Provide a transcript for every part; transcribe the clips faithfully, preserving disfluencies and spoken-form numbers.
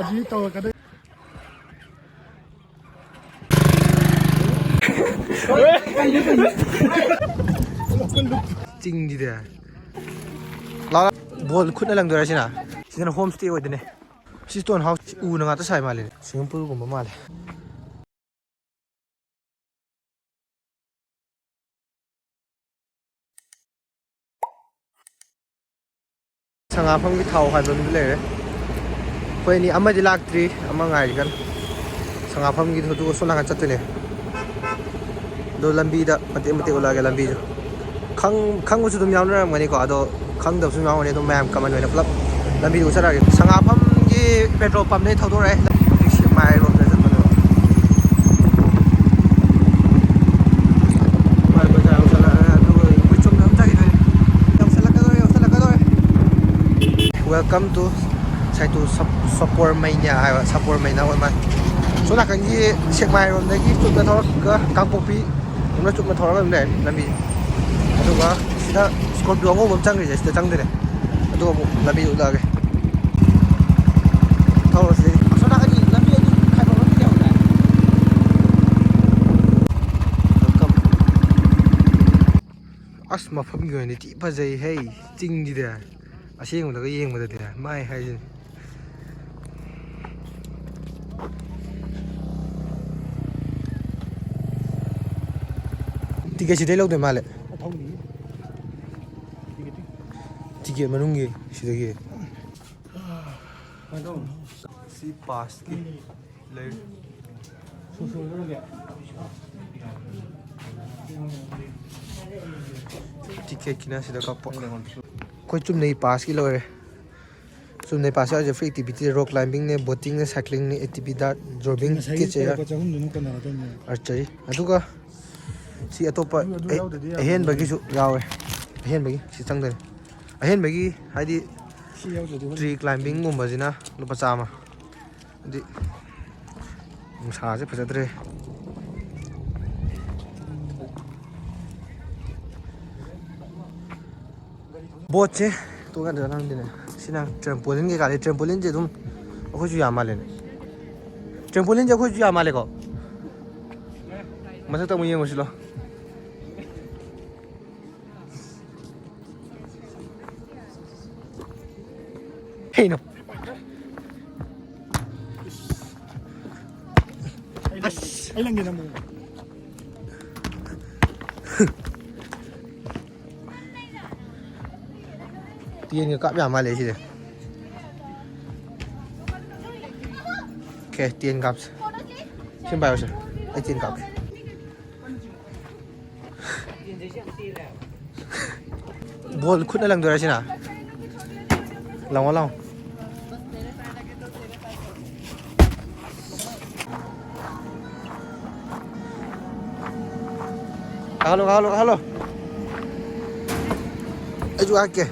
ꯁꯤ ꯇꯧꯔꯛꯀꯗꯣꯏ꯫ ꯆꯤꯡꯁꯤꯗꯤ ꯂꯥꯎ꯫ ꯕꯣꯜ ꯈꯨꯠꯅ ꯂꯪꯗꯣꯏꯔ ꯁꯤꯅ? ꯁꯤꯗꯅ ꯍꯣꯝ ꯁ꯭ꯇꯦ ꯑꯣꯏꯗꯣꯏꯅꯦ꯫ ꯁꯤ ꯁ꯭ꯇꯣꯟ ꯍꯥꯎꯁ ꯎꯅ ꯉꯥꯛꯇ ꯁꯥꯏ ꯃꯥꯜꯂꯦ꯫ ꯁ꯭ꯋꯤꯃꯤꯡ ꯄꯨꯜꯒꯨꯝꯕ ꯃꯥꯜꯂꯦ꯫ ꯁꯉꯥꯐꯝꯒꯤ ꯊꯥꯎ ꯍꯥꯟꯕ ꯃꯤꯗꯨ ꯂꯩꯔꯦ꯫ ꯑꯩꯈꯣꯏ ꯑꯅꯤ ꯑꯃꯗꯤ ꯂꯥꯛꯇ꯭ꯔꯤ, ꯑꯃ ꯉꯥꯏꯔꯤ ꯀꯟꯅ꯫ ꯁꯉꯥꯐꯝꯒꯤꯗꯨ ꯑꯗꯨꯒ ꯁꯣꯝ ꯅꯥꯀꯟ ꯆꯠꯇꯣꯏꯅꯦ꯫ ꯑꯗꯣ ꯂꯝꯕꯤꯗ ꯃꯇꯦꯛ ꯃꯇꯦꯛ ꯎꯠꯂꯛꯑꯒꯦ ꯂꯝꯕꯤꯁꯨ꯫ ꯈꯪ-, ꯈꯪꯕꯁꯨ ꯑꯗꯨꯝ ꯌꯥꯎꯅꯔꯝꯒꯅꯤꯀꯣ, ꯑꯗꯣ ꯈꯪꯗꯕꯁꯨ ꯌꯥꯎꯔꯝꯒꯅꯤ꯫ ꯑꯗꯨꯝ ꯃꯌꯥꯝ ꯀꯃꯟ ꯑꯣꯏꯅ ꯄꯨꯂꯞ ꯂꯝꯕꯤꯗ ꯎꯠꯆꯔꯛꯑꯒꯦ꯫ ꯁꯉꯥꯐꯝꯒꯤ ꯄꯦꯇ꯭ꯔꯣꯜ ꯄꯝꯗꯒꯤ ꯊꯧꯗꯣꯔꯛꯑꯦ꯫ ꯍꯧꯖꯤꯛ ꯁꯦꯛꯃꯥꯏꯔꯣꯝꯗ ꯆꯠꯄꯅꯦꯕ꯫ ꯊꯧꯕꯥꯜ ꯕꯖꯥꯔ ꯌꯧꯁꯜꯂꯛꯑꯦ, ꯑꯗꯨꯒ ꯑꯩꯈꯣꯏ ꯆꯨꯝꯅ ꯑꯗꯨꯝ ꯆꯠꯈꯤꯗꯣꯏꯅꯦ꯫ ꯌꯧꯁꯜꯂꯛꯀꯗꯧꯔꯦ, ꯌꯧꯁꯜꯂꯛꯀꯗꯧꯔꯦ꯫ Welcome to ꯁꯥꯏꯇꯨ ꯁꯞ-, ꯁꯣꯄꯣꯔ ꯃꯩꯅ꯭ꯌꯥ ꯍꯥꯏꯕ, ꯁꯣꯄꯣꯔ ꯃꯩꯅ꯭ꯌꯥ ꯑꯣꯏ ꯃꯥꯜꯂꯦ꯫ ꯁꯣꯝ ꯅꯥꯀꯟꯒꯤ ꯁꯦꯛꯃꯥꯏꯔꯣꯝꯗꯒꯤ ꯆꯨꯝꯅ ꯊꯧꯔꯒ ꯀꯥꯡꯄꯣꯛꯄꯤ ꯂꯣꯝꯗ ꯆꯨꯝꯅ ꯊꯧꯔꯒ ꯑꯗꯨꯝ ꯂꯩꯔꯦ ꯂꯝꯕꯤ꯫ ꯑꯗꯨꯒ ꯁꯤꯗ ꯁ꯭ꯀꯣꯔꯄꯤꯌꯣ ꯑꯉꯧꯕ ꯑꯃ ꯆꯪꯈ꯭ꯔꯤꯁꯦ, ꯁꯤꯗ ꯆꯪꯗꯣꯏꯅꯦ꯫ ꯑꯗꯨꯒ ꯑꯃꯨꯛ ꯂꯝꯕꯤ ꯎꯠꯂꯛꯑꯒꯦ꯫ ꯊꯧꯔꯁꯤ꯫ ꯑꯁꯣꯝ ꯅꯥꯀꯟꯒꯤ ꯂꯝꯕꯤ ꯑꯅꯤ ꯈꯥꯏꯗꯣꯛꯅꯕ ꯂꯩꯍꯧꯗꯥꯏ? ꯑꯁ, ꯃꯐꯝꯒꯤ ꯑꯣꯏꯅꯗꯤ ꯊꯤ ꯐꯖꯩ ꯍꯦ, ꯆꯤꯡꯁꯤꯗꯤ꯫ ꯑꯁꯦꯡꯕꯗꯒ ꯌꯦꯡꯕꯗꯗꯤ ꯃꯥꯏ ꯍꯥꯏꯁꯤꯅꯤ꯫ ꯇꯤꯀꯦꯠ ꯁꯤꯗꯩ ꯂꯧꯗꯣꯏ ꯃꯥꯜꯂꯦ꯫ ꯇꯤꯀꯦꯠ ꯃꯅꯨꯡꯒꯤ ꯁꯤꯗꯒꯤ꯫ ꯁꯤ ꯄꯥꯁꯀꯤ ꯂꯩ꯫ ꯇꯤꯀꯦꯠꯀꯤꯅ ꯁꯤꯗ ꯀꯛꯄ꯫ ꯑꯩꯈꯣꯏ ꯆꯨꯝꯅꯒꯤ ꯄꯥꯁꯀꯤ ꯂꯣꯏꯔꯦ꯫ ꯆꯨꯝꯅꯒꯤ ꯄꯥꯁ ꯌꯥꯎꯔꯤꯁꯦ ꯐ꯭ꯔꯤ ꯑꯦꯛꯇꯤꯚꯤꯇꯤ, ꯔꯣꯛ ꯀ꯭ꯂꯥꯏꯝꯕꯤꯡꯅꯦ, ꯕꯣꯇꯤꯡꯅꯦ, ꯁꯥꯏꯀ꯭ꯂꯤꯡꯅꯦ, ꯑꯦꯛꯇꯤꯚꯤꯗꯥꯠ, ꯖꯣꯒꯤꯡ, ꯉꯁꯥꯏꯒꯤ ꯀꯦꯆ ꯑꯦꯌꯔ, ꯂꯨꯄꯥ ꯆꯍꯨꯝꯗꯨꯅ ꯀꯣꯟꯅꯔꯗꯕꯅꯦ꯫ ꯑꯥꯔꯆꯔꯤ꯫ ꯑꯗꯨꯒ ꯁꯤ ꯑꯇꯣꯞꯄ ꯑꯗꯨ ꯑꯍꯦ-, ꯌꯥꯎꯗ꯭ꯔꯗꯤ ꯌꯥꯔꯣꯏ꯫ ꯑꯍꯦꯟꯕꯒꯤꯁꯨ ꯌꯥꯎꯋꯦ꯫ ꯑꯍꯦꯟꯕꯒꯤ ꯁꯤ ꯆꯪꯗꯣꯏꯅꯤ꯫ ꯑꯍꯦꯟꯕꯒꯤ ꯍꯥꯏꯗꯤ ꯁꯤ ꯌꯥꯎꯗ꯭ꯔꯗꯤ ꯍꯣꯔꯦꯟ ꯇ꯭ꯔꯤ ꯀ꯭ꯂꯥꯏꯝꯕꯤꯡꯒꯨꯝꯕꯁꯤꯅ ꯂꯨꯄꯥ ꯆꯥꯝꯃ꯫ ꯑꯗꯨꯗꯤ ꯅꯨꯡꯁꯥꯁꯦ ꯐꯖꯗ꯭ꯔꯦ꯫ ꯕꯣꯠꯁꯦ ꯇꯣꯛꯀꯥꯟꯗ ꯈꯪꯗꯦꯅꯦ꯫ ꯁꯤꯅ ꯇ꯭ꯔꯦꯝꯄꯣꯂꯤꯟ ꯀꯩꯀꯥꯗꯤ, ꯇ꯭ꯔꯦꯝꯄꯣꯂꯤꯟꯁꯦ ꯑꯗꯨꯝ ꯑꯩꯈꯣꯏꯁꯨ ꯌꯥꯝ ꯃꯥꯜꯂꯦꯅꯦ꯫ Trampoline ꯁꯦ ꯑꯩꯈꯣꯏꯁꯨ ꯌꯥꯝ ꯃꯥꯜꯂꯦꯀꯣ꯫ ꯃꯊꯛꯇ ꯑꯃꯨꯛ ꯌꯦꯡꯉꯨꯁꯤ ꯂꯥꯎ꯫ ꯀꯩꯅꯣ? ꯑꯩ ꯂꯪꯒꯦ ꯅꯪꯕꯨ꯫ ꯇꯦꯟꯒ ꯀꯥꯞ ꯌꯥ ꯃꯥꯜꯂꯦ ꯁꯤꯗꯤ꯫ Okay, ten ꯀꯥꯞꯁꯦ꯫ ꯁꯤꯝ ꯄꯥꯏꯌꯣꯁꯦ꯫ ꯑꯩ ꯇꯦꯟ ꯀꯥꯞꯀꯦ꯫ ꯕꯣꯜ ꯈꯨꯠꯅ ꯂꯪꯗꯣꯏꯔ ꯁꯤꯅ? ꯂꯪꯉꯣ, ꯂꯪꯉꯣ꯫ ꯀꯥꯈꯠꯂꯣ, ꯀꯥꯈꯠꯂꯣ, ꯀꯥꯈꯠꯂꯣ꯫ ꯑꯩꯁꯨ ꯀꯥꯈꯠꯀꯦ꯫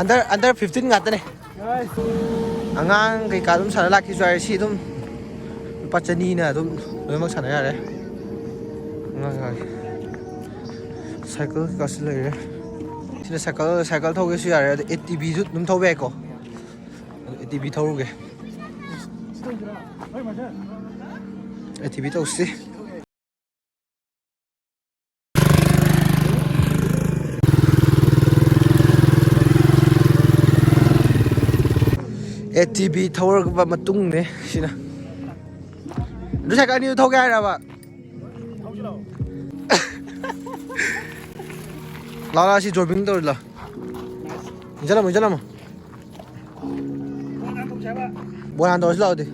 Under, under fifteen ꯉꯥꯛꯇꯅꯦ꯫ ꯑꯉꯥꯡ ꯀꯩꯀꯥ ꯑꯗꯨꯝ ꯁꯥꯟꯅ ꯂꯥꯛꯈꯤꯁꯨ ꯌꯥꯔꯦ꯫ ꯁꯤ ꯑꯗꯨꯝ ꯂꯨꯄꯥ ꯆꯅꯤꯅ ꯑꯗꯨꯝ ꯂꯣꯏꯅꯃꯛ ꯁꯥꯟꯅ ꯌꯥꯔꯦ꯫ ꯑꯉꯥꯡ, ꯑꯉꯥꯡꯒꯤ꯫ ꯁꯥꯏꯀꯜ ꯀꯩꯀꯥꯁꯨ ꯂꯩꯔꯦ꯫ ꯁꯤꯗ ꯁꯥꯏꯀꯜ, ꯁꯥꯏꯀꯜ ꯊꯧꯒꯦꯁꯨ ꯌꯥꯔꯦ꯫ ꯑꯗ A T V ꯁꯨ ꯑꯗꯨꯝ ꯊꯧꯕ ꯌꯥꯏꯀꯣ꯫ ꯑꯗ A T V ꯊꯧꯔꯨꯒꯦ꯫ A T V ꯇꯧꯁꯤ꯫ A T V ꯊꯧꯔꯕ ꯃꯇꯨꯡꯅꯦ ꯁꯤꯅ꯫ ꯑꯗꯨ ꯁꯥꯏꯀꯜ ꯑꯅꯤꯗꯨ ꯊꯧꯒꯦ ꯍꯥꯏꯔꯕ? ꯂꯥꯎ, ꯂꯥꯎ, ꯁꯤ driving ꯇꯧꯔꯤ ꯂꯥꯎ꯫ ꯏꯟꯖꯜꯂꯝꯃꯣ, ꯏꯟꯖꯜꯂꯝꯃꯣ꯫ ꯕꯣꯜ ꯍꯥꯟꯅ ꯇꯧꯔꯁꯤ ꯂꯥꯎꯗꯤ꯫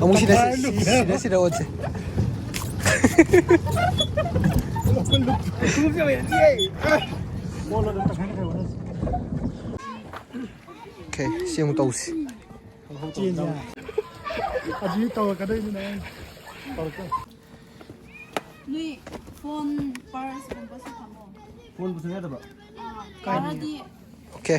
ꯑꯃꯨꯛ ꯁꯤꯗ, ꯁꯤꯗ, ꯁꯤꯗ ꯑꯣꯠꯁꯦ꯫ ꯑꯣꯀꯦ, ꯁꯤ ꯑꯃꯨꯛ ꯇꯧꯁꯤ꯫ ꯆꯦꯟꯁꯦ꯫ ꯑꯗꯨꯗꯤ ꯇꯧꯔꯛꯀꯗꯣꯏꯅꯤꯅꯦ꯫ ꯅꯣꯏ ꯐꯣꯟ, ꯄꯔꯁꯀꯨꯝꯕꯁꯨ ꯊꯝꯃꯣ꯫ ꯐꯣꯟ ꯄꯨꯁꯟ ꯌꯥꯗꯕ? ꯌꯥꯔꯗꯤ꯫ ꯑꯣꯀꯦ꯫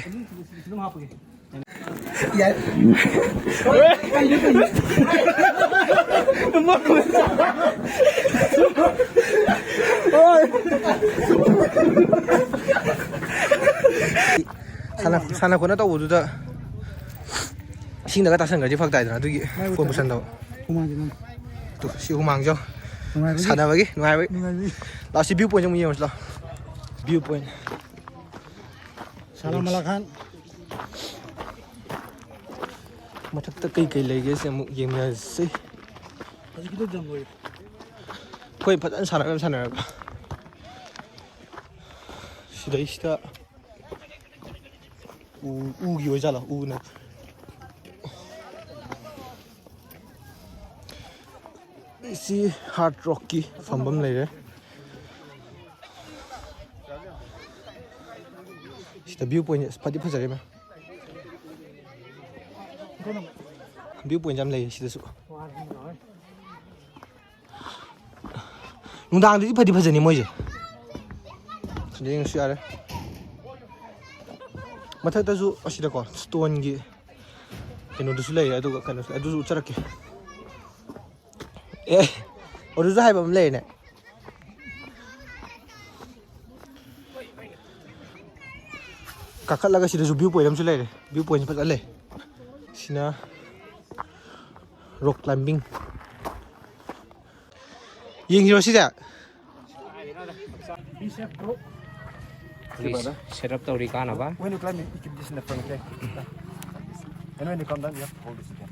ꯁꯥꯟꯅ ꯁꯥꯟꯅ ꯈꯣꯠꯅ ꯇꯧꯕꯗꯨꯗ ꯏꯁꯤꯡꯗꯒ ꯇꯥꯁꯟꯈ꯭ꯔꯗꯤ ꯐꯔꯛ ꯇꯥꯏꯗꯅ, ꯑꯗꯨꯒꯤ ꯐꯣꯟ ꯄꯨꯁꯟꯗꯕ꯫ ꯍꯨꯃꯥꯡꯁꯦ ꯅꯪ ꯇꯨ, ꯁꯤ ꯍꯨꯃꯥꯡꯁꯦ ꯌꯦꯡꯉꯣ꯫ ꯅꯨꯡꯉꯥꯏꯕꯒꯤ ꯁꯥꯟꯅꯕꯒꯤ ꯅꯨꯡꯉꯥꯏꯕꯒꯤ꯫ ꯅꯨꯡꯉꯥꯏꯕꯒꯤ ꯂꯥꯛꯑꯣ, ꯁꯤ ꯚ꯭ꯌꯨ ꯄꯣꯏꯟꯠ ꯑꯃꯨꯛ ꯌꯦꯡꯉꯨꯁꯤ ꯂꯥꯛꯑꯣ꯫ View point. ꯁꯥꯂꯥ ꯃꯂꯥ ꯈꯥꯟ꯫ ꯃꯊꯛꯇ ꯀꯩ ꯀꯩ ꯂꯩꯒꯦꯁꯦ ꯑꯃꯨꯛ ꯌꯦꯡꯅꯔꯁꯤ꯫ ꯍꯧꯖꯤꯛꯀꯤꯗꯣ ꯖꯝ ꯑꯣꯏ꯫ ꯑꯩꯈꯣꯏ ꯐꯖꯅ ꯁꯥꯟꯅꯔ ꯁꯥꯟꯅꯔꯒ ꯁꯤꯗꯩꯁꯤꯗ ꯎ, ꯎꯒꯤ ꯑꯣꯏꯖꯥꯠꯂꯣ? ꯎꯅ꯫ ꯁꯤ ꯍꯥꯔꯠ ꯔꯣꯛꯀꯤ ꯐꯝꯐꯝ ꯂꯩꯔꯦ꯫ ꯁꯤꯗ ꯚ꯭ꯌꯨ ꯄꯣꯏꯟꯠ ꯐꯗꯤ ꯐꯖꯔꯦ ꯃꯌꯥꯝ꯫ ꯚ꯭ꯌꯨ ꯄꯣꯏꯟꯠ ꯌꯥꯝ ꯂꯩꯌꯦ ꯁꯤꯗꯁꯨ꯫ ꯅꯨꯡꯗꯥꯡꯗꯗꯤ ꯐꯗꯤ ꯐꯖꯅꯤ ꯃꯣꯏꯁꯦ꯫ ꯁꯤꯗ ꯌꯦꯡꯉꯁꯨ ꯌꯥꯔꯦ꯫ ꯃꯊꯛꯇꯁꯨ ꯑꯁꯤꯗꯀꯣ ꯁ꯭ꯇꯣꯟꯒꯤ ꯀꯩꯅꯣꯗꯨꯁꯨ ꯂꯩꯔꯦ, ꯑꯗꯨꯒ ꯀꯩꯅꯣꯁꯨ, ꯑꯗꯨꯁꯨ ꯎꯠꯆꯔꯛꯀꯦ꯫ ꯑꯦ, ꯑꯗꯨꯁꯨ ꯍꯥꯏꯕ ꯑꯃ ꯂꯩꯔꯦꯅꯦ꯫ ꯀꯥꯈꯠꯂꯒ ꯁꯤꯗꯁꯨ ꯚ꯭ꯌꯨ ꯄꯣꯏꯟꯠ ꯑꯃꯁꯨ ꯂꯩꯔꯦ꯫ ꯚ꯭ꯌꯨ ꯄꯣꯏꯟꯠꯁꯦ ꯐꯖꯅ ꯂꯩ꯫ ꯁꯤꯅ ꯔꯣꯛ ꯀ꯭ꯂꯥꯏꯝꯕꯤꯡ꯫ ꯌꯦꯡꯁꯤꯔꯣ ꯁꯤꯁꯦ? ꯁꯦꯠ ꯑꯞ ꯇꯧꯔꯤ ꯀꯥꯟꯅꯕ꯫ When you climb, you keep this in the front, okay? And when you come down, you have to hold this again.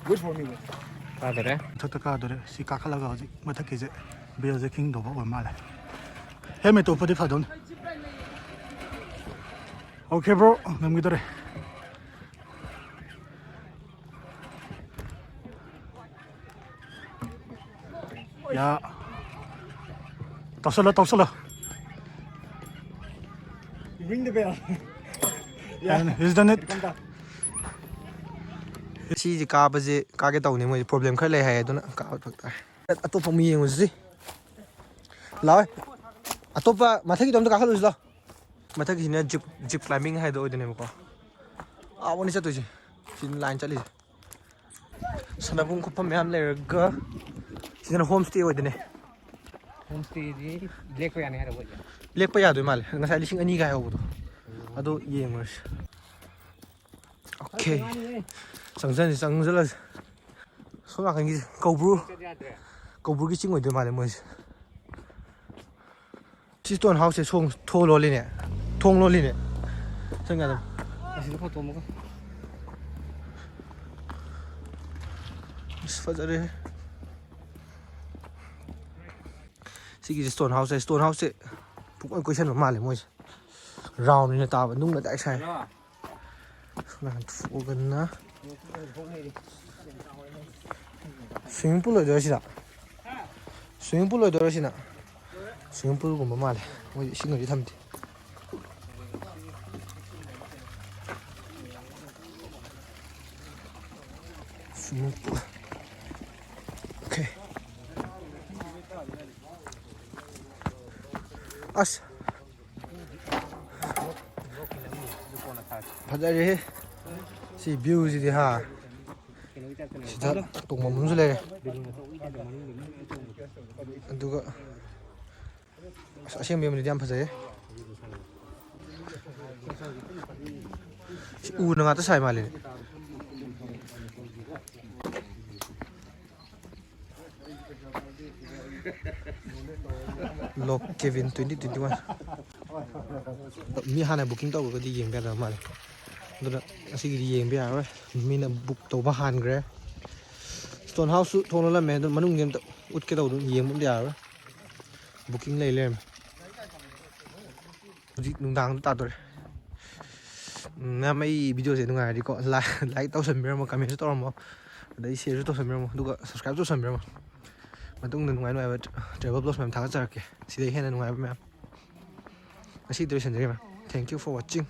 Wait for me, wait. ꯀꯥꯗꯔꯦ꯫ ꯃꯊꯛꯇ ꯀꯥꯗꯣꯔꯦ꯫ ꯁꯤ ꯀꯥꯈꯠꯂꯒ ꯍꯧꯖꯤꯛ ꯃꯊꯛꯀꯤꯁꯦ ꯕꯦꯜꯁꯦ ꯈꯤꯡꯗꯧꯕ ꯑꯣꯏ ꯃꯥꯜꯂꯦ꯫ ꯍꯦꯜꯃꯦꯠ ꯎꯞꯄꯗꯤ ꯐꯗꯧꯅꯤ꯫ Okay bro, ꯉꯝꯈꯤꯗꯣꯔꯦ꯫ ꯌꯥ꯫ ꯇꯧꯁꯜꯂꯣ, ꯇꯧꯁꯜꯂꯣ꯫ Ring the bell. And he's done it. ꯁꯤꯁꯦ ꯀꯥꯕꯁꯦ ꯀꯥꯒꯦ ꯇꯧꯅꯤ, ꯃꯣꯏꯁꯦ ꯄ꯭ꯔꯣꯕ꯭ꯂꯦꯝ ꯈꯔ ꯂꯩ ꯍꯥꯏ, ꯑꯗꯨꯅ ꯀꯥꯕ ꯐꯔꯛ ꯇꯥꯔꯦ꯫ ꯑꯇꯣꯞꯄ ꯑꯃꯨꯛ ꯌꯦꯡꯉꯨꯁꯤ꯫ ꯂꯥꯛꯑꯣꯏ꯫ ꯑꯇꯣꯞꯄ ꯃꯊꯛꯀꯤꯗꯣ ꯑꯝꯇ ꯀꯥꯈꯠꯂꯨꯁꯤ ꯂꯥꯎ꯫ ꯃꯊꯛꯀꯤꯁꯤꯅ ꯖꯤꯞ ꯖꯤꯞ ꯀ꯭ꯂꯥꯏꯝꯕꯤꯡ ꯍꯥꯏꯗꯣ ꯑꯣꯏꯗꯣꯏꯅꯦꯕꯀꯣ꯫ ꯑꯥ, ꯑꯣꯟꯅ ꯆꯠꯇꯣꯏꯁꯦ꯫ ꯁꯤꯅ ꯂꯥꯏꯟ ꯆꯠꯂꯤꯁꯦ꯫ ꯁꯥꯟꯅꯐꯝ ꯈꯣꯠꯐꯝ ꯃꯌꯥꯝ ꯂꯩꯔꯒ ꯁꯤꯗꯅ ꯍꯣꯝ ꯁ꯭ꯇꯦ ꯑꯣꯏꯗꯣꯏꯅꯦ꯫ ꯍꯣꯝ ꯁ꯭ꯇꯦꯗꯤ ꯂꯦꯛꯄ ꯌꯥꯅꯤ ꯍꯥꯏꯔꯕ ꯑꯣꯏꯁꯦ? ꯂꯦꯛꯄ ꯌꯥꯗꯣꯏ ꯃꯥꯜꯂꯦ꯫ ꯉꯁꯥꯏ ꯂꯤꯁꯤꯡ ꯑꯅꯤꯒ ꯍꯥꯏꯍꯧꯕꯗꯣ꯫ ꯑꯗꯣ ꯌꯦꯡꯉꯨꯔꯁꯤ꯫ ꯑꯣꯀꯦ꯫ ꯆꯪꯁꯤꯟꯁꯤ, ꯆꯪꯁꯤꯜꯂꯁꯤ꯫ ꯁꯣꯝ ꯅꯥꯀꯟꯒꯤ ꯀꯧꯕ꯭ꯔꯨ, ꯀꯧꯕ꯭ꯔꯨꯒꯤ ꯆꯤꯡ ꯑꯣꯏꯗꯣꯏ ꯃꯥꯜꯂꯦ ꯃꯣꯏꯁꯦ꯫ ꯁꯤ ꯁ꯭ꯇꯣꯟ ꯍꯥꯎꯁꯁꯦ ꯁꯣꯡ ꯊꯣ ꯂꯣꯜꯂꯤꯅꯦ꯫ ꯊꯣꯡ ꯂꯣꯜꯂꯤꯅꯦ꯫ ꯆꯪ ꯌꯥꯗꯕ꯫ ꯑꯁꯤꯗ ꯐꯣꯇꯣ ꯑꯃꯒ꯫ ꯑꯁ, ꯐꯖꯔꯦꯍꯦ꯫ ꯁꯤꯒꯤꯁꯦ ꯁ꯭ꯇꯣꯟ ꯍꯥꯎꯁꯁꯦ꯫ ꯁ꯭ꯇꯣꯟ ꯍꯥꯎꯁꯁꯦ ꯄꯨꯡꯀꯣꯏ ꯀꯣꯏꯁꯟꯕ ꯃꯥꯜꯂꯦ ꯃꯣꯏꯁꯦ꯫ ꯔꯥꯎꯟ ꯑꯣꯏꯅ ꯇꯥꯕ, ꯅꯨꯡꯅ ꯗꯥꯏꯔꯦꯛ ꯁꯥꯏ꯫ ꯁꯨꯃꯥꯏꯅ ꯊꯣꯛꯑꯒꯅ swimming pool ꯑꯣꯏꯗꯣꯏꯔꯣ ꯁꯤꯅ? Swimming pool ꯑꯣꯏꯗꯣꯏꯔꯣ ꯁꯤꯅ? Swimming poolꯒꯨꯝꯕ ꯃꯥꯜꯂꯦ꯫ ꯃꯣꯏ ꯏꯁꯤꯡꯒꯗꯤ ꯊꯝꯗꯦ꯫ Swimming pool. Okay. ꯑꯁ꯫ ꯐꯖꯔꯦꯍꯦ꯫ ꯁꯤ viewꯁꯤꯗꯤ ꯍꯥ꯫ ꯁꯤꯗ ꯇꯣꯡꯐꯝ ꯑꯃꯁꯨ ꯂꯩꯔꯦ꯫ ꯑꯗꯨꯒ ꯑꯁ, ꯑꯁꯦꯡꯕ ꯌꯦꯡꯕꯗꯗꯤ ꯌꯥꯝ ꯐꯖꯩꯌꯦ꯫ ꯁꯤ ꯎꯅ ꯉꯥꯛꯇ ꯁꯥꯏ ꯃꯥꯜꯂꯦꯅꯦ꯫ Log cabin twenty twenty one꯫ ꯃꯤ ꯍꯥꯟꯅ booking ꯇꯧꯔꯒꯗꯤ ꯌꯦꯡꯕ ꯌꯥꯗꯕ ꯃꯥꯜꯂꯦ꯫ ꯑꯗꯨꯅ ꯉꯁꯤꯒꯤꯗꯤ ꯌꯦꯡꯕ ꯌꯥꯔꯔꯣꯏ꯫ ꯃꯤꯅ book ꯇꯧꯕ ꯍꯥꯟꯈ꯭ꯔꯦ꯫ Stone Houseꯁꯨ ꯊꯣꯡ ꯂꯣꯜꯂꯝꯃꯦ꯫ ꯑꯗꯨ ꯃꯅꯨꯡꯗꯤ ꯑꯝꯇ ꯎꯠꯀꯦ ꯇꯧꯕꯗꯨ ꯌꯦꯡꯕ ꯑꯝꯇ ꯌꯥꯔꯔꯣꯏ꯫ Booking ꯂꯩ ꯂꯩꯔꯝꯃꯦ꯫ ꯍꯧꯖꯤꯛ ꯅꯨꯡꯗꯥꯡꯗ ꯇꯥꯗꯣꯔꯦ꯫ ꯎꯝ, ꯃꯌꯥꯝ ꯑꯩ videoꯁꯦ ꯅꯨꯡꯉꯥꯏꯔꯗꯤꯀꯣ, like, like ꯇꯧꯁꯟꯕꯤꯔꯝꯃꯣ, commentꯁꯨ ꯇꯧꯔꯝꯃꯣ, ꯑꯗꯩ shareꯁꯨ ꯇꯧꯁꯟꯕꯤꯔꯝꯃꯣ, ꯑꯗꯨꯒ subscribeꯁꯨ ꯇꯧꯁꯟꯕꯤꯔꯝꯃꯣ꯫ ꯃꯇꯨꯡꯗ ꯅꯨꯡꯉꯥꯏ ꯅꯨꯡꯉꯥꯏꯕ travel vlogs ꯃꯌꯥꯝ ꯊꯥꯒꯠꯆꯔꯛꯀꯦ, ꯁꯤꯗꯩ ꯍꯦꯟꯅ ꯅꯨꯡꯉꯥꯏꯕ ꯃꯌꯥꯝ꯫ ꯉꯁꯤꯗꯤ ꯂꯣꯏꯁꯤꯟꯖꯔꯒꯦ ꯃꯌꯥꯝ꯫ Thank you for watching꯫